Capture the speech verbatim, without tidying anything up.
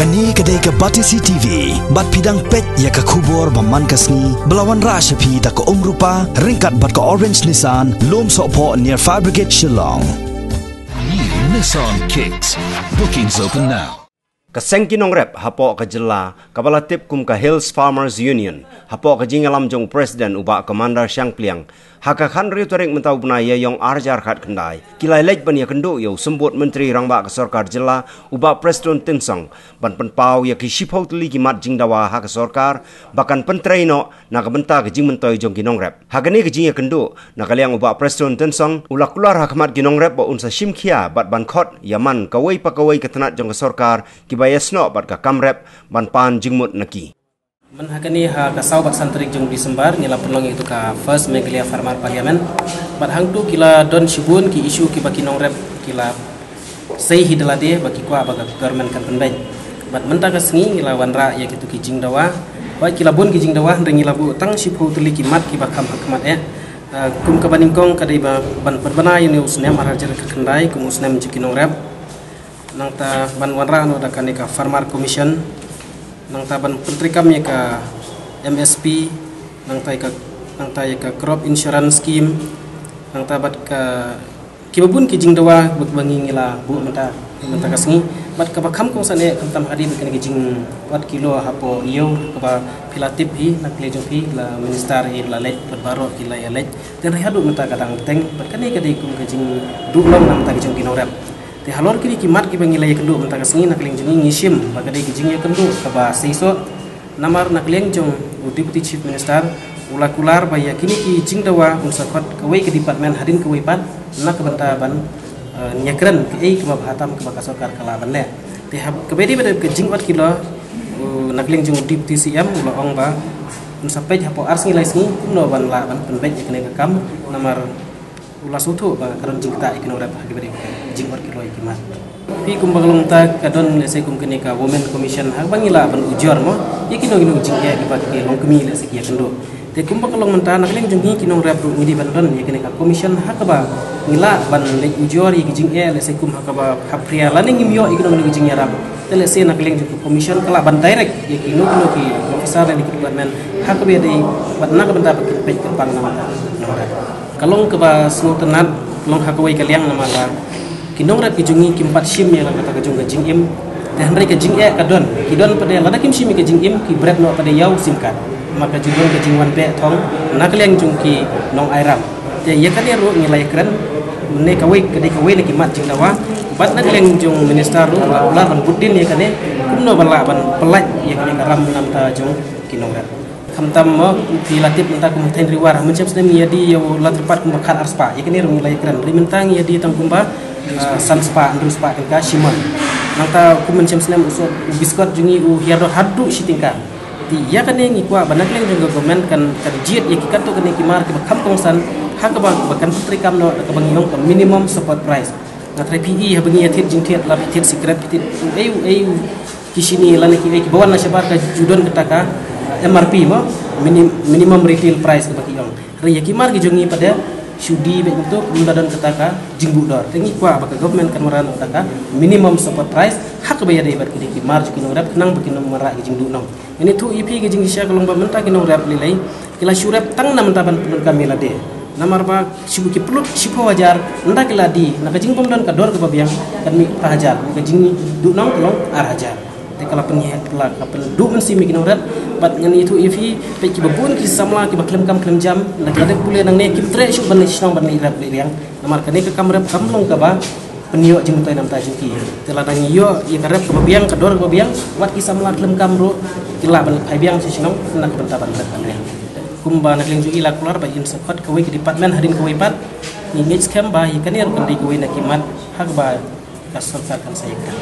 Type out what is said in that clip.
Kane ka dei ka Batesi T V, bad phi dang peit ïa ka khubor ba man ka sngi, ba la wanrah sha phi da ka Umrupa, ryngkat bad ka Orange Nissan, Lum Sohphoh near Fire Brigade Shillong. New Nissan Kicks. Bookings open now. Ka seng ki nongrep hapoh ka jylla kaba la tip kum ka Hills Farmers Union, hapoh ka jingïalam jong u President u Bah Commander Shangpliang, ha ka khathynriew tarik mynta u bnai Ïaïong arhajar khatkhyndai, ki la leit ban ïakynduh ïa u Symbud Myntri Rangbah ka Sorkar Jylla u Bah Prestone Tynsong, ban pynpaw ïa ki shiphew tylli ki mat jingdawa ha ka sorkar ba kan pyntrei noh na ka bynta ka jingmyntoi jong ki nongrep. Ha kane ka jingïakynduh, na ka liang u Bah Prestone Tynsong u la kular ha khmat ki nongrep ba un sa shim khia bad ban khot ïa man kawei pa kawei ka tnat jong ka sorkar kiba ïasnoh bad ka kam rep ban pan jingmut na ki. Mynta ha kane ha ka saw bad san tarik jong December ngi la pynlong ïa ka first Meghalaya Farmer Parliament. Bad hangtu ki la don shibun ki issue kiba ki nongrep ki la sei hi da lade ba ki kwah ba ka government kan pynbeit. Bad mynta ka sngi ngi la wanrah ïa kitu ki jingdawa. Bad ki la bun ki jingdawa, hynrei ngi la buh tang shiphew tylli ki mat kiba kham ha khmat eh. Ah, kum kaba nyngkong ka dei ba ban pynbna ïa une u snem arhajar khatkhyndai kum u snem jong ki nongrep. Nangta ban wanrah noh da kane ka Farmer Commission. Nangta ban pyntreikam ïa ka M S P. Nangta ïa ka, nangta ïa ka Crop Insurance Scheme. Nangta bad ka kiba bun ki jingdawa ba, ba ngi ngi la buh mynta, mynta ka sngi. Bad kaba kham kongsan eh khamtam hadien ba kane ka jingwad kilo hapoh ïew kaba phi la tip hi, na ka liang jong phi la minister hi la leit bad baroh ki la ïaleit. Te hynrei haduh mynta ka dang teng, bad kane ka dei kum ka jingduh long na ka bynta ka jong ki nongrep. Te halor kine ki mat kiba ngi la ïakynduh mynta ka sngi, na ka liang jong ngi ngi shim ba ka dei ka jingïakynduh kaba seisoh. Namar na ka liang jong u Deputy Chief Minister u la kular ba ïa kine ki jingdawa un sa khot kawei ka department hadien kawei pat na ka bynta ban, eh, ïakren kaei kaba bha tam kaba ka sorkar ka lah ban leh. Te haba kaba dei ba dei ka jingwad kilo, u, na ka liang jong u Deputy C M u la ong ba un sa peit hapoh ar sngi lai sngi kumno ban lah ban pynbeit ïa kane ka kam, namar u la sngewthuh ba ka don jingktah ïa ki nongrep ha kaba dei ka jingwad kilo ïa ki mat. Phi, kumba ka long mynta ka don lehse kum kane ka Women Commission ha kaba ngi lah ban ujor mo ïa kino kino ki jingeh kiba ki longkmie lehse ki ïakynduh. Te kumba ka long mynta na ka liang jong ngi ki nongrep ruh ngi dei ban don ïa kane ka commission ha kaba ngi lah ban leit ujor ïa ki jingeh lehse kum ha kaba hapdeng lane ngim ïoh ïa kino kino ki jingïarap. Te lehse na ka liang jong ka commission ka lah ban direct ïa kino kino ki officer lane ki department ha kaba dei bad na ka bynta ba kin peit kyrpang na ka bynta ki nongrep. Ka long kaba sngewtynnat, long ha kawei ka liang namar ba ki nongrep ki jong ngi kim pat shim ïa kata ka jong ka jingim. Te hynrei ka jingeh ka don, ki don pat de lada kim shim ïa ka jingim ki bret noh pat de ïa u sim card. Namar ka jingdon ka jingwan beh thong na ka liang jong ki nongairam. Te ïa kane ruh ngi la ïakren, ne kawei ka dei kawei na ki mat jingdawa. Bad na ka liang jong minister ruh la kular ban bud dien ïa kane kumno ban lah ban pyllait ïa kane ka ram na ka bynta jong ki nongrep. Khamtam mo, phi la tip mynta kum thaiñ Ri War, mynshem snem ngi ïa die ïa u Ladrympat kumba khat ar spah. Ïa kane ruh ngi la ïakren. Hynrei mynta ngi ïa die tang kumba, ah, san spah, hynriew spah tyngka shi mon. Nangta kum mynshem snem u soh, u biskot jong ngi u hiar doh haduh shi tyngka. Te ïa kane ngi kwah ba na ka liang jong ka government kan, kan jied ïa ki katto katne ki mar kiba kham kongsan ha kaba, ba kan pyntreikam noh da kaba ngi ong ka minimum support price. Nga tharai phi i haba ngi ïa thied jingthied, la phi thied sikret, phi thied uei uei ki shini lane kiei kiba wan na shabar ka ju don kata ka M R P mo, minim-, minimum retail price kaba ki ong. Hynrei ïa ki mar ki jong ngi pat de shu die beit, kumta kumba don kata ka jingbuh dor. Te ngi kwah ba ka government kan wanrah noh kata ka minimum support price ha kaba ïadei bad kine ki mar jong ki nongrep khnang ba kin ym wanrah ki jingduh nong. Ngan ïathuh ïa phi ka jingshisha ka long ba mynta ki nongrep lei lei ki la shu rep tang na mynta ban pyndonkam ïa lade. Namar ba shu ki pynlut shiphew hajar, ynda ki la die na ka jingbym don ka dor kaba biang kan mih phra hajar, ka jingduh nong ka long ar hajar. Te ka la pynhiar, ka la, ka pynduh mynsiem ïa ki nongrep. Bad ngan ïathuh ïa phi, peit kiba bun ki samla kiba khlem kam khlem jam, ynda ki la dep pule nangne kim treh shuh ban leit shnong ban leit rep leit riang. Namar kane ka kam rep kam long kaba pynïoh jingmyntoi na ka bynta jong ki. Te lada ngi ïoh ïa ka rep kaba biang, ka dor kaba biang, wat ki samla khlem kam ruh ki lah ban leit phai biang sha shnong na ka bynta ban rep ban riang. Kumba na ka liang jong i la kular ba in sa khot kawei ka department hadien kawei pat. Ngi ngeit skhem ba ïa kane ruh kan dei kawei na ki mat ha kaba ka sorkar kan sa ïakren.